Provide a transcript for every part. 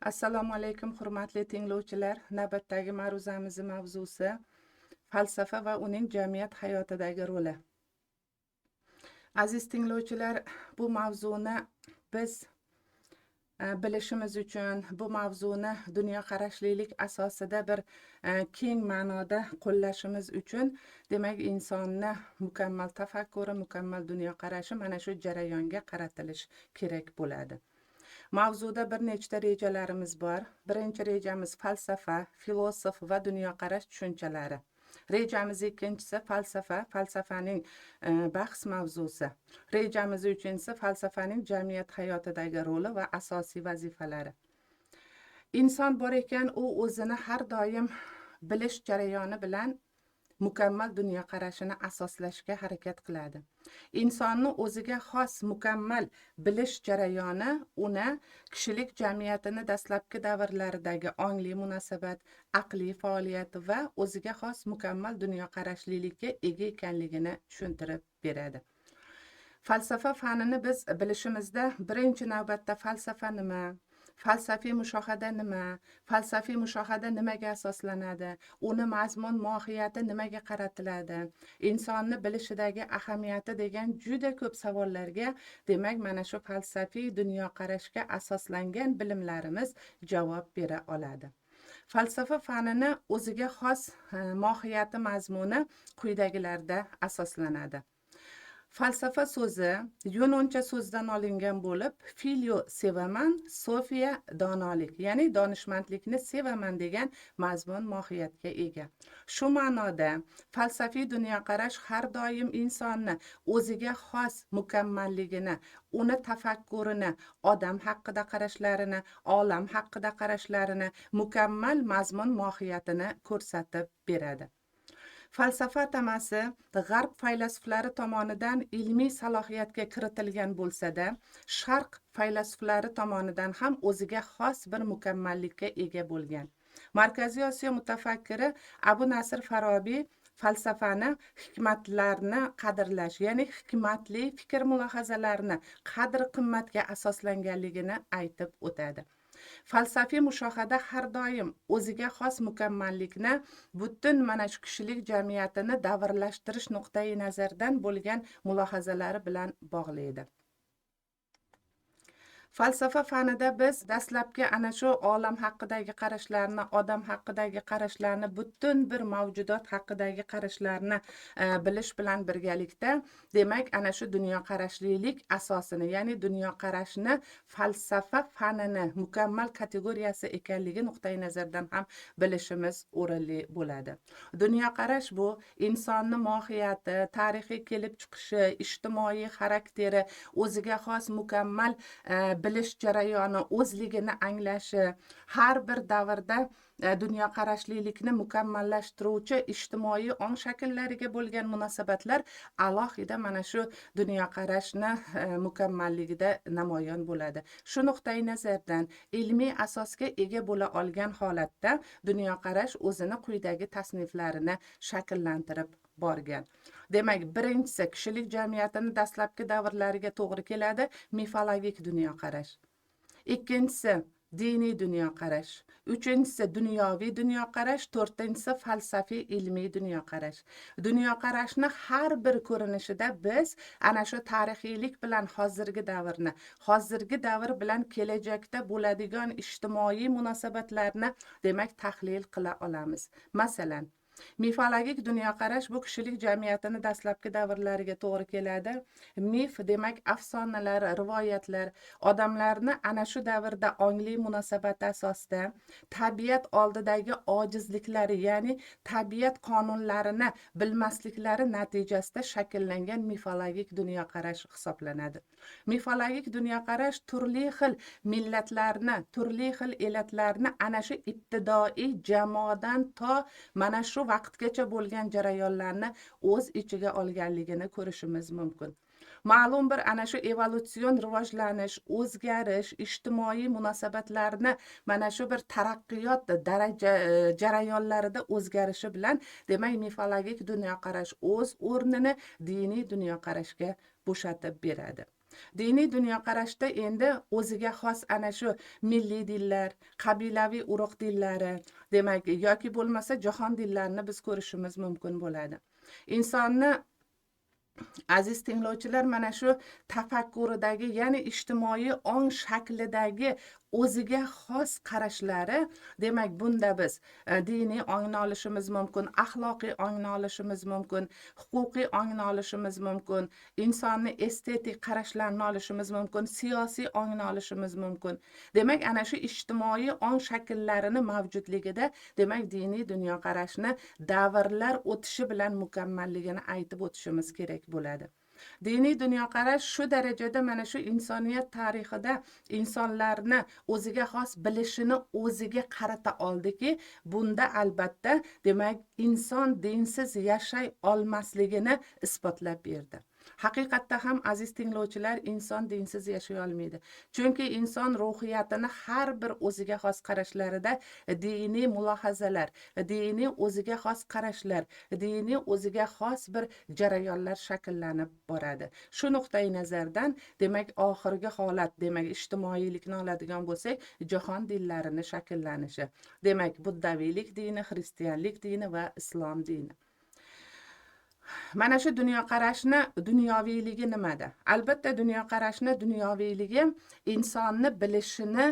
Assalomu alaykum, hurmatli tinglovchilar. Navbatdagi ma'ruzamizning mavzusi falsafa va uning jamiyat hayotidagi roli. Aziz tinglovchilar, bu mavzuni biz bilishimiz uchun, bu mavzuni dunyoqarashlilik asosida bir keng ma'noda qo'llashimiz uchun, demak, insonni mukammal tafakkuri, mukammal dunyoqarashi mana shu jarayonga qaratilishi kerak bo'ladi. Mavzuda bir nechta rejalarimiz bor. Birinchi rejamiz falsafa, filosof va dunyoqarash tushunchalari. Rejamiz ikkinchisi falsafa, falsafaning bahs mavzusi. Rejamiz uchinchisi falsafaning jamiyat hayotidagi roli va asosiy vazifalari. Inson bor ekan, u o'zini har doim bilish jarayoni bilan mukammal dunyoqarashini asoslashga harakat qiladi. Insonni o'ziga xos mukammal bilish jarayoni uni kishilik jamiyatini dastlabki davrlaridagi ongli munosabat, aqliy faoliyat va o'ziga xos mukammal dunyoqarashlilikka ega ekanligini tushuntirib beradi. Falsafa fanini biz bilishimizda birinchi navbatda falsafa nima, falsafiy mushohada nima, falsafiy mushohada nimaga asoslanadi, uni mazmun mohiyati nimaga qaratiladi, insonni bilishidagi ahamiyati degan juda ko'p savollarga, demak, mana shu falsafiy dunyoqarashga asoslangan bilimlarimiz javob bera oladi. Falsafa fanini o'ziga xos mohiyati, mazmuni quyidagilarda asoslanadi. Falsafa so'zi yunoncha so'zdan olingan bo'lib, filio sevaman, sofiya donolik, ya'ni donishmandlikni sevaman degan mazmun mohiyatga ega. Shu ma'noda falsafiy dunyoqarash har doim insonni o'ziga xos mukammalligini, uni tafakkurini, odam haqida qarashlarini, olam haqida qarashlarini, mukammal mazmun mohiyatini ko'rsatib beradi. Falsafa atamasi g'arb faylasuflari tomonidan ilmiy salohiyatga kiritilgan bo'lsa-da, sharq faylasuflari tomonidan ham o'ziga xos bir mukammallikka ega bo'lgan. Markaziy Osiyo mutafakkiri Abu Nasr Farobiy falsafani hikmatlarni qadrlash, ya'ni hikmatli fikr mulohazalarni qadr qimmatga asoslanganligini aytib o'tadi. Falsafiy mushohada har doim o'ziga xos mukammallikni butun mana shu kishilik jamiyatini davrlashtirish nuqtai nazaridan bo'lgan mulohazalari bilan bog'laydi. Falsafa fanida biz dastlabki ana shu olam haqidagi qarashlarni, odam haqidagi qarashlarni, butun bir mavjudot haqidagi qarashlarni bilish bilan birgalikda, demak, ana shu dunyoqarashlilik asosini, ya'ni dunyoqarashni falsafa fanini mukammal kategoriyasi ekanligi nuqtai nazaridan ham bilishimiz o'rinli bo'ladi. Dunyoqarash bu insonni mohiyati, tarixiy kelib chiqishi, ijtimoiy xarakteri, o'ziga xos mukammal bilish jarayoni, o'zligini anglashi, har bir davrda dunyoqarashlilikni mukammallashtiruvchi ijtimoiy ong shakllariga bo'lgan munosabatlar alohida mana shu dunyoqarashni mukammalligida namoyon bo'ladi. Shu nuqtai nazardan ilmiy asosga ega bo'la olgan holatda dunyoqarash o'zini quyidagi tasniflarini shakllantirib borgan. Demak, birinchisi kishilik jamiyatini dastlabki davrlariga to'g'ri keladi mifologik dunyoqarash. Ikkinchisi diniy dunyoqarash, uchinchisi dunyoviy dunyoqarash, to'rtinchisi falsafiy ilmiy dunyoqarash. Dunyoqarashni har bir ko'rinishida biz ana shu tarixiylik bilan hozirgi davrni, hozirgi davr bilan kelajakda bo'ladigan ijtimoiy munosabatlarni, demak, tahlil qila olamiz. Masalan, mifologik dunyoqarash bu kishilik jamiyatini dastlabki davrlariga to'g'ri keladi. Mif, demak, afsonalar, rivoyatlar odamlarni ana shu davrda ongli munosabati asosida tabiat oldidagi ojizliklari, ya'ni tabiat qonunlarini bilmasliklari natijasida shakllangan mifologik dunyoqarash hisoblanadi. Mifologik dunyoqarash turli xil millatlarni, turli xil elatlarni ana shu ibtidoiy jamoadan to mana shu vaqtgacha bo'lgan jarayonlarni o'z ichiga olganligini ko'rishimiz mumkin. Ma'lum bir ana shu evolyutsion rivojlanish, o'zgarish, ijtimoiy munosabatlarni mana shu bir taraqqiyot daraja jarayonlarida o'zgarishi bilan, demak, mifologik dunyoqarash o'z o'rnini diniy dunyoqarashga bo'shatib beradi. Diniy dunyoqarashda endi o'ziga xos ana shu milliy dinlar, qabilaviy urug' dinlari, demak, yoki bo'lmasa jahon dinlarini biz ko'rishimiz mumkin bo'ladi. Insonni, aziz tinglovchilar, mana shu tafakkuridagi, ya'ni ijtimoiy ong shaklidagi o'ziga xos qarashlari, demak, bunda biz diniy ongni olishimiz mumkin, axloqiy ongni olishimiz mumkin, huquqiy ongni olishimiz mumkin, insonni estetik qarashlarini olishimiz mumkin, siyosiy ongni olishimiz mumkin. Demak, ana shu ijtimoiy ong shakllarini mavjudligida, demak, diniy dunyoqarashni davrlar o'tishi bilan mukammalligini aytib o'tishimiz kerak bo'ladi. Diniy dunyoqarash shu darajada mana shu insoniyat tarixida insonlarni o'ziga xos bilishini o'ziga qarata oldiki, bunda albatta, demak, inson dinsiz yashay olmasligini isbotlab berdi. Haqiqatda ham, aziz tinglovchilar, inson dinsiz yashay olmaydi. Chunki inson ruhiyatini har bir o'ziga xos qarashlarida diniy mulohazalar, diniy o'ziga xos qarashlar, diniy o'ziga xos bir jarayonlar shakllanib boradi. Shu nuqtai nazardan, demak, oxirgi holat, demak, ijtimoiylikni oladigan bo'lsak, jahon dinlarini shakllanishi. Demak, buddaviylik dini, xristianlik dini va islom dini. Mana shu dunyoqarashni dunyoviyligi nimada? Albatta, dunyoqarashni dunyoviyligi insonni bilishini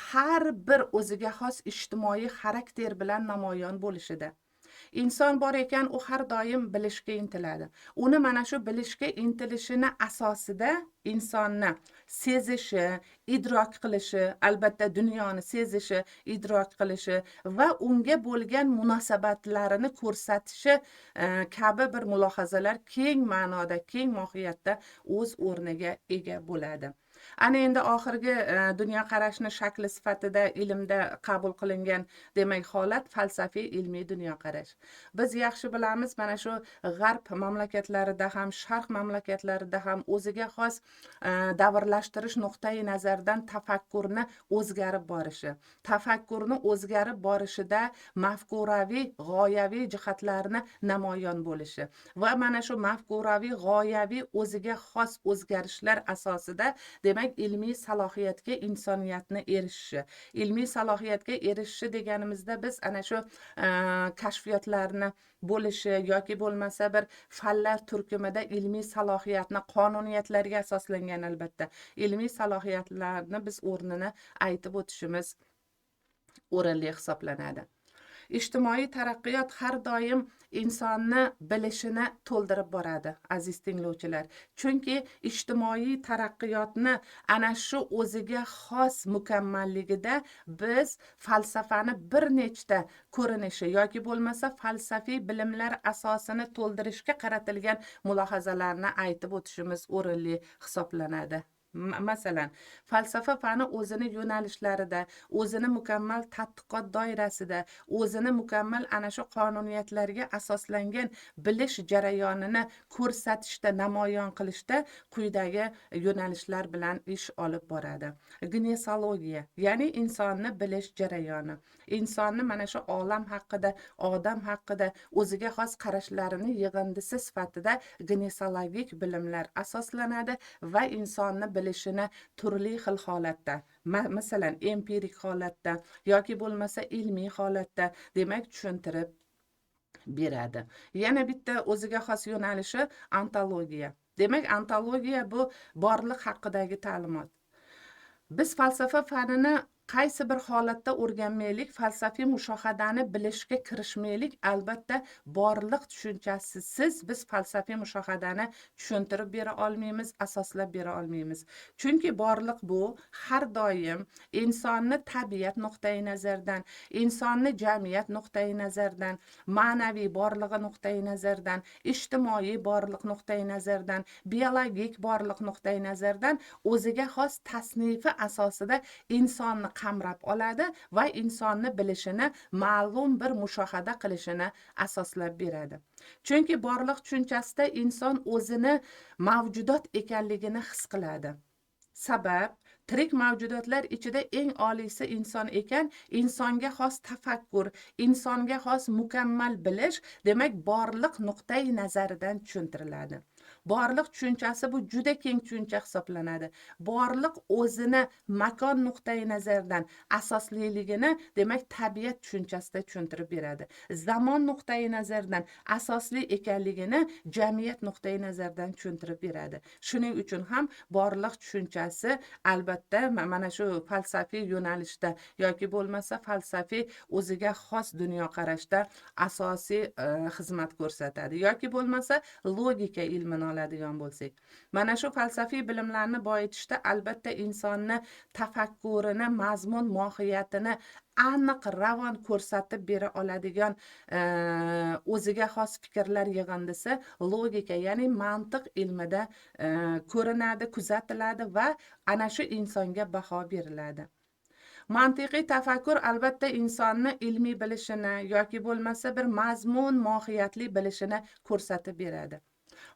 har bir o'ziga xos ijtimoiy xarakter bilan namoyon bo'lishida. Inson bor ekan, u har doim bilishga intiladi. Uni mana shu bilishga intilishini asosida insonni sezishi, idrok qilishi, albatta dunyoni sezishi, idrok qilishi va unga bo'lgan munosabatlarini ko'rsatishi kabi bir mulohazalar keng ma'noda, keng mohiyatda o'z o'rniga ega bo'ladi. Ana endi oxirgi dunyoqarashni shakli sifatida ilmda qabul qilingan, demak, holat falsafiy ilmiy dunyoqarash. Biz yaxshi bilamiz, mana shu g'arb mamlakatlarida ham, sharq mamlakatlarida ham o'ziga xos davrlashtirish nuqtai nazaridan tafakkurni o'zgarib borishi. Tafakkurni o'zgarib borishida mafkuraviy, g'oyaviy jihatlarni namoyon bo'lishi va mana shu mafkuraviy, g'oyaviy o'ziga xos o'zgarishlar asosida, demak, ilmiy salohiyatga insoniyatni erishishi. Ilmiy salohiyatga erishishi deganimizda biz ana shu kashfiyotlarni bo'lishi yoki bo'lmasa bir fanlar turkumida ilmiy salohiyatni qonuniyatlarga asoslangan, albatta, ilmiy salohiyatlarni biz o'rnini aytib o'tishimiz o'rinli hisoblanadi. Ijtimoiy taraqqiyot har doim insonni bilishini to'ldirib boradi, aziz tinglovchilar. Chunki ijtimoiy taraqqiyotni ana shu o'ziga xos mukammalligida biz falsafani bir nechta ko'rinishi yoki bo'lmasa falsafiy bilimlar asosini to'ldirishga qaratilgan mulohazalarni aytib o'tishimiz o'rinli hisoblanadi. Masalan, falsafa fani o'zini yo'nalishlarida, o'zini mukammal tadqiqot doirasida, o'zini mukammal ana shu qonuniyatlarga asoslangan bilish jarayonini ko'rsatishda, namoyon qilishda quyidagi yo'nalishlar bilan ish olib boradi. Gnoseologiya, ya'ni insonni bilish jarayoni. Insonni mana shu olam haqida, odam haqida o'ziga xos qarashlarini yig'indisi sifatida gnoseologik bilimlar asoslanadi va insonni bilishini turli xil holatda, masalan, empirik holatda yoki bo'lmasa ilmiy holatda, demak, tushuntirib beradi. Yana bitta o'ziga xos yo'nalishi ontologiya. Demak, ontologiya bu borliq haqidagi ta'limot. Biz falsafa fanini qaysi bir holatda o'rganmaylik, falsafiy mushohadani bilishga kirishmaylik, albatta borliq tushunchasisiz biz falsafiy mushohadani tushuntirib bera olmaymiz, asoslab bera olmaymiz. Chunki borliq bu har doim insonni tabiat nuqtai nazaridan, insonni jamiyat nuqtai nazaridan, ma'naviy borlig'i nuqtai nazaridan, ijtimoiy borliq nuqtai nazaridan, biologik borliq nuqtai nazaridan o'ziga xos tasnifi asosida insonni qamrab oladi va insonni bilishini ma'lum bir mushohada qilishini asoslab beradi. Chunki borliq tushunchasida inson o'zini mavjudot ekanligini his qiladi. Sabab, tirik mavjudotlar ichida eng oliysi inson ekan, insonga xos tafakkur, insonga xos mukammal bilish, demak, borliq nuqtai nazaridan tushuntiriladi. Borliq tushunchasi bu juda keng tushuncha hisoblanadi. Borliq o'zini makon nuqtai nazaridan asosliligini demak tabiat tushunchasida tushuntirib beradi. Zamon nuqtai nazaridan asosli ekanligini jamiyat nuqtai nazaridan tushuntirib beradi. Shuning uchun ham borliq tushunchasi albatta mana shu falsafiy yo'nalishda yoki bo'lmasa falsafiy o'ziga xos dunyoqarashda asosiy xizmat ko'rsatadi. Yoki bo'lmasa logika ilmini oladigan bo'lsak, mana shu falsafiy bilimlarni boyitishda albatta insonni tafakkurini, mazmun mohiyatini aniq ravon ko'rsatib bera oladigan o'ziga xos fikrlar yig'indisi logika, ya'ni mantiq ilmida ko'rinadi, kuzatiladi va ana shu insonga baho beriladi. Mantiqiy tafakkur albatta insonni ilmiy bilishini yoki bo'lmasa bir mazmun mohiyatli bilishini ko'rsatib beradi.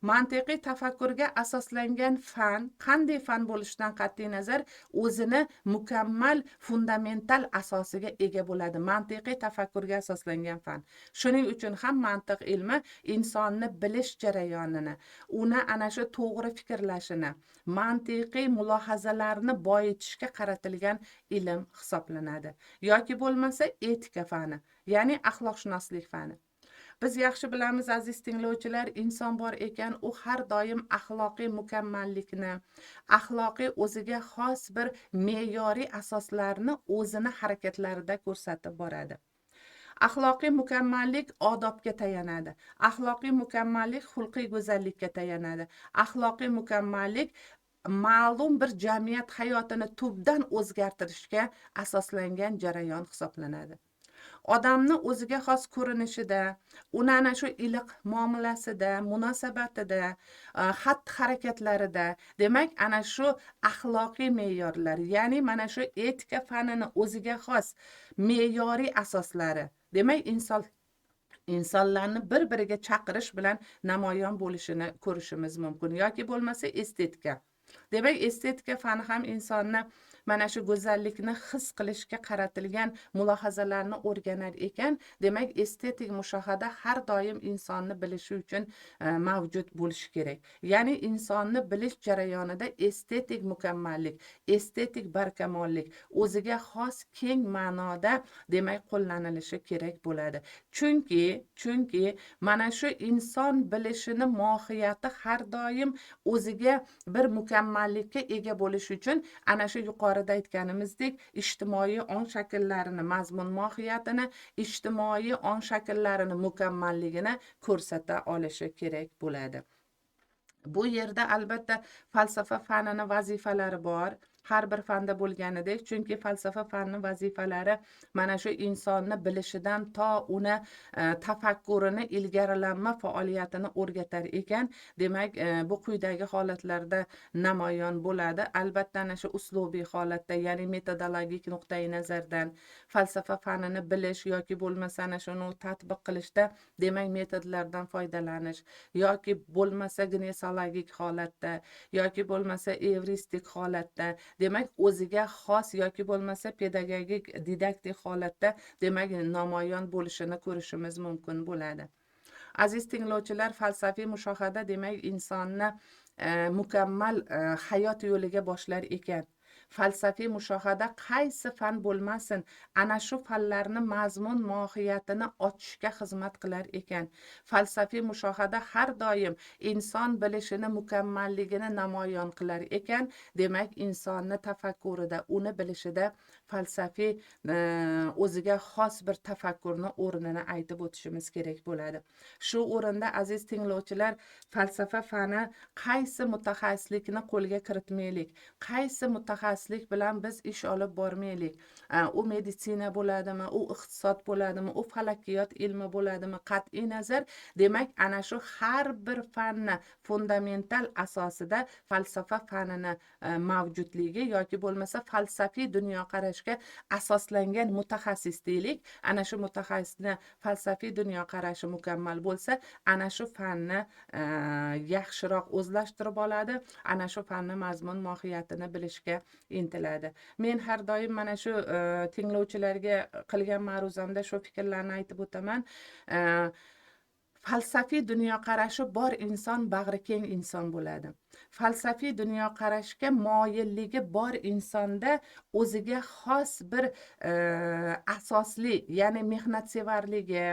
Mantiqiy tafakkurga asoslangan fan qanday fan bo'lishidan qat'iy nazar o'zini mukammal fundamental asosiga ega bo'ladi. Mantiqiy tafakkurga asoslangan fan. Shuning uchun ham mantiq ilmi insonni bilish jarayonini, uni ana shu to'g'ri fikrlashini, mantiqiy mulohazalarni boyitishga qaratilgan ilm hisoblanadi. Yoki bo'lmasa etika fani, ya'ni axloqshunoslik fani. Biz yaxshi bilamiz, aziz tinglovchilar, inson bor ekan, u har doim axloqiy mukammallikni, axloqiy o'ziga xos bir me'yoriy asoslarni o'zini harakatlarida ko'rsatib boradi. Axloqiy mukammallik odobga tayanadi. Axloqiy mukammallik xulqiy go'zallikka tayanadi. Axloqiy mukammallik ma'lum bir jamiyat hayotini tubdan o'zgartirishga asoslangan jarayon hisoblanadi. Odamni o'ziga xos ko'rinishida, uni ana shu iliq muomalasida, munosabatida, xatti-harakatlarida, demak, ana shu axloqiy me'yorlar, ya'ni mana shu etika fanini o'ziga xos me'yoriy asoslari, demak, insonlarni bir-biriga chaqirish bilan namoyon bo'lishini ko'rishimiz mumkin. Yoki bo'lmasa estetika. Demak, estetika fani ham insonni mana shu go'zallikni his qilishga qaratilgan mulohazalarni o'rganar ekan, demak, estetik mushohada har doim insonni bilishi uchun mavjud bo'lishi kerak. Ya'ni insonni bilish jarayonida estetik mukammallik, estetik barkamollik o'ziga xos keng ma'noda demak qo'llanilishi kerak bo'ladi. Chunki mana shu inson bilishini mohiyati har doim o'ziga bir mukammallikka ega bo'lish uchun ana shu yuqorida aytganimizdek ijtimoiy ong shakllarini mazmun mohiyatini, ijtimoiy ong shakllarini mukammalligini ko'rsata olishi kerak bo'ladi. Bu yerda albatta falsafa fanini vazifalari bor. Har bir fanda bo'lganidek, chunki falsafa fanini vazifalari mana shu insonni bilishidan to uni tafakkurini ilgarilanma faoliyatini o'rgatar ekan. Demak, bu quyidagi holatlarda namoyon bo'ladi. Albatta ana shu uslubiy holatda, ya'ni metodologik nuqtai nazardan falsafa fanini bilish yoki bo'lmasa ana shuni tatbiq qilishda, demak, metodlardan foydalanish yoki bo'lmasa gnesologik holatda yoki bo'lmasa evristik holatda, demak, o'ziga xos yoki bo'lmasa pedagogik didaktik holatda, demak, namoyon bo'lishini ko'rishimiz mumkin bo'ladi. Aziz tinglovchilar, falsafiy mushohada, demak, insonni mukammal hayot yo'liga boshlar ekan. Falsafiy mushohada qaysi fan bo'lmasin, ana shu fanlarni mazmun mohiyatini ochishga xizmat qilar ekan. Falsafiy mushohada har doim inson bilishini mukammalligini namoyon qilar ekan. Demak, insonni tafakkurida, uni bilishida falsafiy o'ziga xos bir tafakkurni o'rnini aytib o'tishimiz kerak bo'ladi. Shu o'rinda, aziz tinglovchilar, falsafa fani qaysi mutaxassislikni qo'lga kiritmaylik, qaysi mutaxassislik bilan biz ish olib bormaylik, u meditsina bo'ladimi, u iqtisod bo'ladimi, u falakiyot ilmi bo'ladimi, qat'iy nazar, demak, ana shu har bir fanni fundamental asosida falsafa fanini mavjudligi yoki bo'lmasa falsafiy dunyoqarashga asoslangan mutaxassis deylik, ana shu mutaxassisni falsafiy dunyoqarashi mukammal bo'lsa, ana shu fanni yaxshiroq o'zlashtirib oladi, ana shu fanni mazmun mohiyatini bilishga intiladi. Men har doim mana shu tinglovchilarga qilgan ma'ruzamda shu fikrlarni aytib o'taman. Falsafiy dunyoqarashi bor inson bag'rikeng inson bo'ladi. Falsafiy dunyoqarashga moyilligi bor insonda o'ziga xos bir asosli, ya'ni mehnatsevarligi,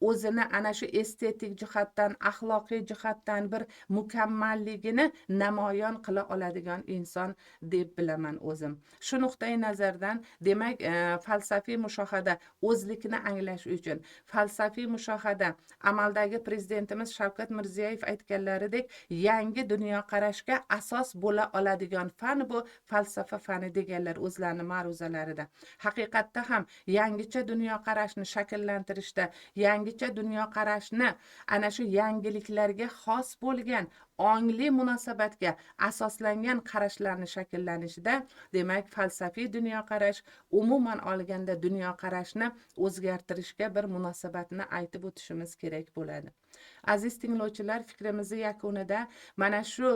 o'zini ana shu estetik jihatdan, axloqiy jihatdan bir mukammalligini namoyon qila oladigan inson deb bilaman o'zim. Shu nuqtai nazardan, demak, falsafiy mushohada o'zlikni anglash uchun, falsafiy mushohada amaldagi prezidentimiz Shavkat Mirziyoyev aytganlaridek yangi dunyoqarashga asos bo'la oladigan fan bu falsafa fani deganlar o'zlarini ma'ruzalarida. Haqiqatda ham yangicha dunyoqarashni shakllantirishda, yangicha dunyoqarashni ana shu yangiliklarga xos bo'lgan ongli munosabatga asoslangan qarashlarni shakllanishida, demak, falsafiy dunyoqarash umuman olganda dunyoqarashni o'zgartirishga bir munosabatni aytib o'tishimiz kerak bo'ladi. Aziz tinglovchilar, fikrimizni yakunida mana shu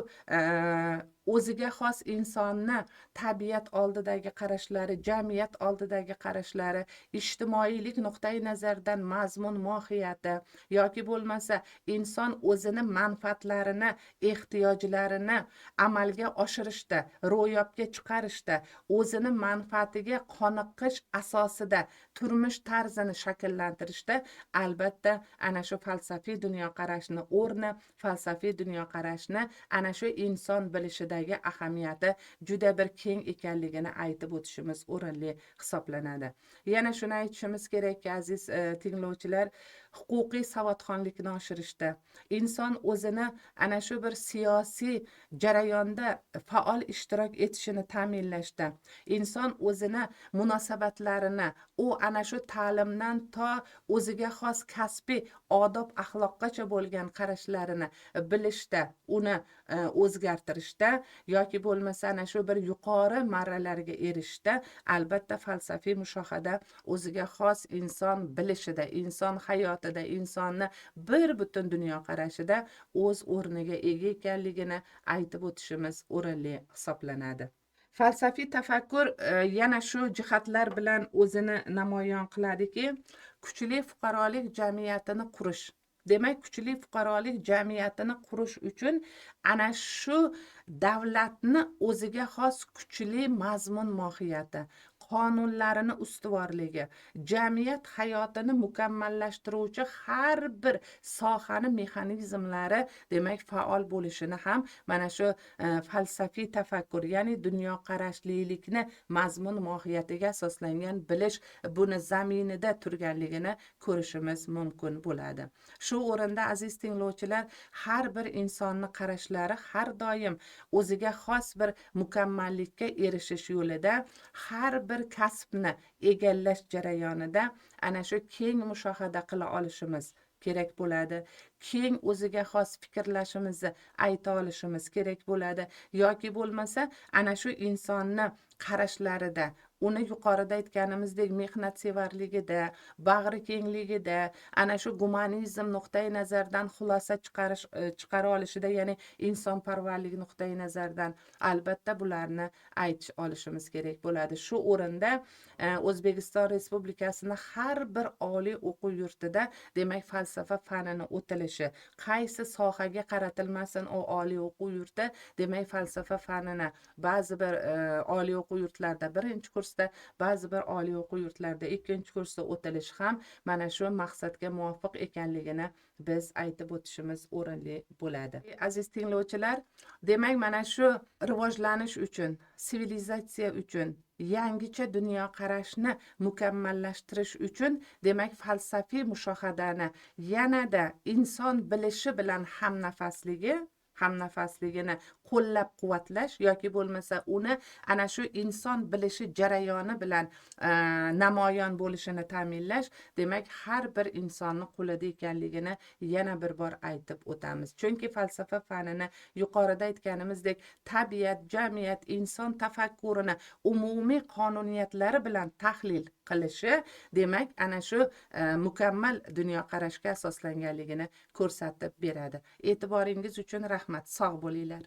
o'ziga xos insonni tabiat oldidagi qarashlari, jamiyat oldidagi qarashlari, ijtimoiylik nuqtai nazaridan mazmun mohiyati yoki bo'lmasa inson o'zini manfaatlarini, ehtiyojlarini amalga oshirishda, ro'yobga chiqarishda, o'zini manfaatiga qoniqish asosida turmush tarzini shakllantirishda albatta ana shu falsafiy dunyoqarashni o'rni, falsafiy dunyoqarashni ana shu inson bilishidagi ahamiyati juda bir keng ekanligini aytib o'tishimiz o'rinli hisoblanadi. Yana shuni aytishimiz kerakki, aziz tinglovchilar, huquqiy savodxonlikni oshirishda, inson o'zini ana shu bir siyosiy jarayonda faol ishtirok etishini ta'minlashda, inson o'zini munosabatlarini u ana shu ta'limdan to o'ziga xos kasbiy odob axloqqacha bo'lgan qarashlarini bilishda, uni o'zgartirishda yoki bo'lmasa ana shu bir yuqori marralarga erishishda albatta falsafiy mushohada o'ziga xos inson bilishida, inson hayotida, insonni bir butun dunyoqarashida o'z o'rniga ega ekanligini aytib o'tishimiz o'rinli hisoblanadi. Falsafiy tafakkur yana shu jihatlar bilan o'zini namoyon qiladiki, kuchli fuqarolik jamiyatini qurish. Demak, kuchli fuqarolik jamiyatini qurish uchun ana shu davlatni o'ziga xos kuchli mazmun mohiyati, qonunlarini ustuvorligi, jamiyat hayotini mukammallashtiruvchi har bir sohani mexanizmlari, demak, faol bo'lishini ham mana shu falsafiy tafakkur, ya'ni dunyoqarashlilikni mazmun mohiyatiga asoslangan bilish buni zaminida turganligini ko'rishimiz mumkin bo'ladi. Shu o'rinda, aziz tinglovchilar, har bir insonni qarashlari har doim o'ziga xos bir mukammallikka erishish yo'lida har bir kasbni egallash jarayonida ana shu keng mushohada qila olishimiz kerak bo'ladi. Keng o'ziga xos fikrlashimizni ayta olishimiz kerak bo'ladi yoki bo'lmasa ana shu insonni qarashlarida, uni yuqorida aytganimizdek mehnatsevarligida, bag'ri kengligida, ana shu gumanizm nuqtai nazaridan xulosa chiqara olishida, ya'ni insonparvarlik nuqtai nazaridan albatta bularni aytish olishimiz kerak bo'ladi. Shu o'rinda O'zbekiston Respublikasini har bir oliy o'quv yurtida, demak, falsafa fanini o'tilishi, qaysi sohaga qaratilmasin u oliy o'quv yurti, demak, falsafa fanini ba'zi bir oliy o'quv yurtlarida birinchi kursda, ba'zi bir oliy o'quv yurtlarida ikkinchi kursda o'tilishi ham mana shu maqsadga muvofiq ekanligini biz aytib o'tishimiz o'rinli bo'ladi. Aziz tinglovchilar, demak, mana shu rivojlanish uchun, sivilizatsiya uchun, yangicha dunyoqarashni mukammallashtirish uchun, demak, falsafiy mushohadani yanada inson bilishi bilan hamnafasligini qo'llab-quvvatlash yoki bo'lmasa uni ana shu inson bilishi jarayoni bilan namoyon bo'lishini ta'minlash, demak, har bir insonni qo'lida ekanligini yana bir bor aytib o'tamiz. Chunki falsafa fanini yuqorida aytganimizdek tabiat, jamiyat, inson tafakkurini umumiy qonuniyatlari bilan tahlil qilishi, demak, ana shu mukammal dunyoqarashga asoslanganligini ko'rsatib beradi. E'tiboringiz uchun rahmat. Sog' bo'linglar.